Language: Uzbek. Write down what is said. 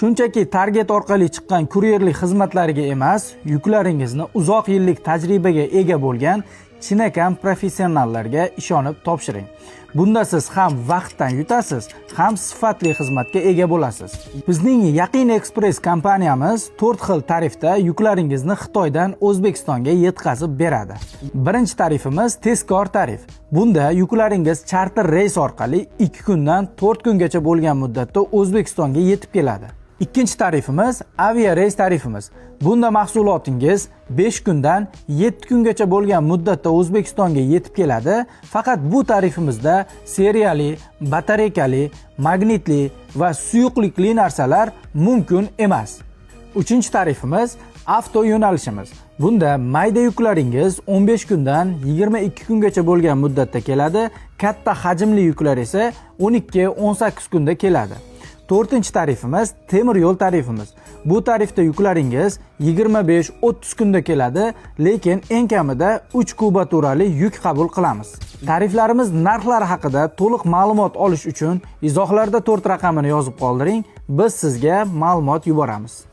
Shunchaki Target orqali chiqqan kuryerlik xizmatlariga emas, yuklaringizni uzoq yillik tajribaga ega bo'lgan chinakam professionallarga ishonib topshiring. Bunda siz ham vaqtdan yutasiz, ham sifatli xizmatga ega bo'lasiz. Bizning Yaqin Express kompaniyamiz 4 xil tarifda yuklaringizni Xitoydan O'zbekistonga yetkazib beradi. Birinchi tarifimiz tezkor tarif. Bunda yuklaringiz charter reys orqali 2 kundan 4 kungacha bo'lgan muddatda O'zbekistonga yetib keladi. Ikkinchi tarifimiz avia reys tarifimiz. Bunda mahsulotingiz 5 kundan 7 kungacha bo'lgan muddatda O'zbekistonga yetib keladi. Faqat bu tarifimizda seriyali, batareykali, magnitli va suyuqlikli narsalar mumkin emas. Uchinchi tarifimiz avto yo'nalishimiz. Bunda mayda yuklaringiz 15 kundan 22 kungacha bo'lgan muddatda keladi, katta hajmli yuklar esa 12-18 kunda keladi. To'rtinchi tarifimiz temir yo'l tarifimiz. Bu tarifda yuklaringiz 25-30 kunda keladi, lekin eng kamida 3 kubaturali yuk qabul qilamiz. Tariflarimiz narxlari haqida to'liq ma'lumot olish uchun izohlarda 4 raqamini yozib qoldiring, biz sizga ma'lumot yuboramiz.